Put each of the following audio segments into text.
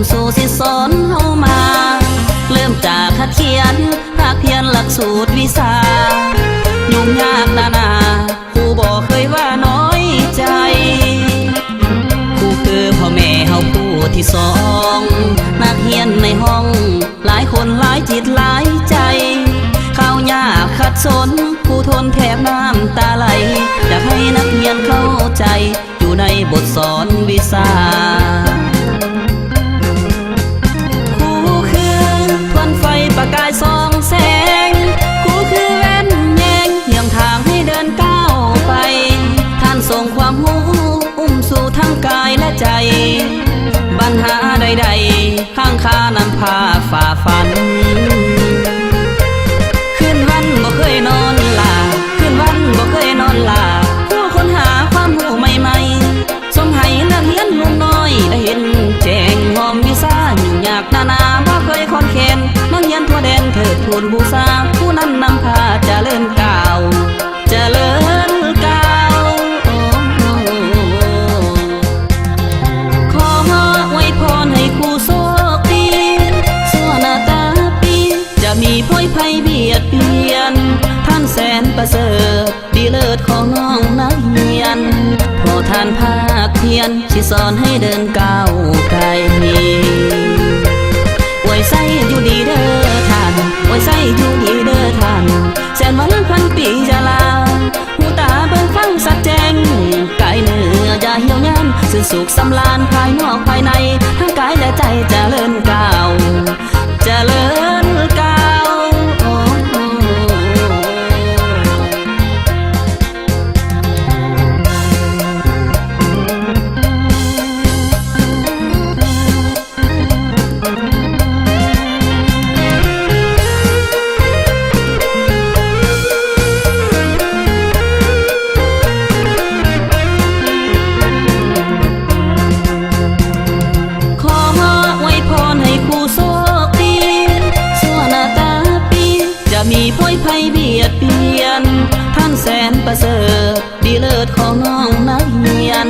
ຄູຊິສອນເຮົາມາ ເລີ່ມຈາກຫັດຂຽນ ພາກພຽນຫຼັກສູດວິຊາ ຫຍຸ້ງຍາກໜ້າໜາ ຄູບໍ່ເຄີຍວ່ານ້ອຍໃຈ. ຄູຄືພໍ່ແມ່ເຮົາຜູ້ທີສອງ ນັກຮຽນໃນຫ້ອງ ຫຼາຍຄົນຫຼາຍຈິດຫຼາຍໃຈ ເຂົ້າຍາກຂັດສົນ ຄູທົນແທບນ້ຳຕາໄຫຼ ຢາກໃຫ້ນັກຮຽນເຂົ້າໃຈ ຢູ່ໃນບົດສອນວິຊາ. ຄູຄືທວນໄຟປະກາຍສ່ອງແສງ ຄູຄືແວ່ນແຍງ ເຫື່ອມທາງໃຫ້ເດີນກ້າວໄປ ທ່ານສົ່ງຄວາມຮູ້ ອຸ້ມຊູທັງກາຍແລະໃຈ ບັນຫາໃດໆ ຄ້າງຄານຳພາຝ່າຟັນ ຄືນວັນບໍ່ເຄີຍນອນຫຼາ ຄືນວັນບໍ່ເຄີຍນອນຫຼາ ຄູຄົ້ນຫາຄວາມຮູ້ໃໝ່ໆ ສົ່ງໃຫ້ນັກຮຽນໜຸ່ມນ້ອຍ ໄດ້ເຫັນແຈ້ງຮ່ອມວິຊາ ຫຍຸ້ງຍາກໜ້າໜາ ບໍ່ເຄີຍຄອນແຄນ ນັກຮຽນທົ່ວແດນເທີດທູນບູຊາ ຜູ້ນຳນຳພາຈະເລີນກ້າວ ຈະເລີນກ້າວ. ຂໍອວຍພອນໃຫ້ຄູໂຊກດີ ຊົ່ວໜ້າຕາປີ ຈະມີໂພຍໄພບຽດບຽນ ທ່ານແສນປະເສີດ ດີເລີດຂອງນ້ອງນັກຮຽນ ເພາະທ່ານພາກພຽນ ຊິສອນໃຫ້ເດີນກ້າວໄກ ອວຍໄຊຢູ່ດີເດີທ່ານ ອວຍໄຊຢູ່ດີເດີທ່ານ ແສນວັນພັນປີຈະລາ ຫູຕາເບິ່ງຟັງຊັດແຈ້ງ ກາຍເນື້ອຢ່າຫ່ຽວຍານ ຊື່ນສຸກສຳລານພາຍນອກພາຍໃນ ທັງກາຍແລະໃຈຈະເລີນກ້າວ ຈະເລີນກ້າວ. ຂໍອວຍພອນໃຫ້ຄູໂຊກດີ ຊົ່ວໜ້າຕາປີ ຈະມີໂພຍໄພບຽດບຽນ ທ່ານແສນປະເສີດ ດີເລີດຂອງນ້ອງນັກຮຽນ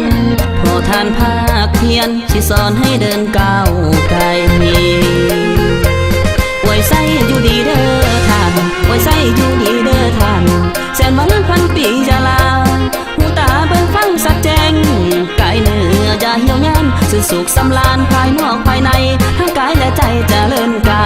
ເພາະທ່ານພາກພຽນ ຊິສອນໃຫ້ເດີນກ້າວໄກ ອວຍໄຊຢູ່ດີເດີທ່ານ ອວຍໄຊຢູ່ດີເດີທ່ານ ແສນວັນພັນປີຈະລາ ຫູຕາເບິ່ງຟັງຊັດແຈ້ງ ກາຍເນື້ອຢ່າຫ່ຽວຍານ ຊື່ນສຸກສຳລານພາຍນອກພາຍໃນ ທັງກາຍແລະໃຈຈະເລີນກ້າ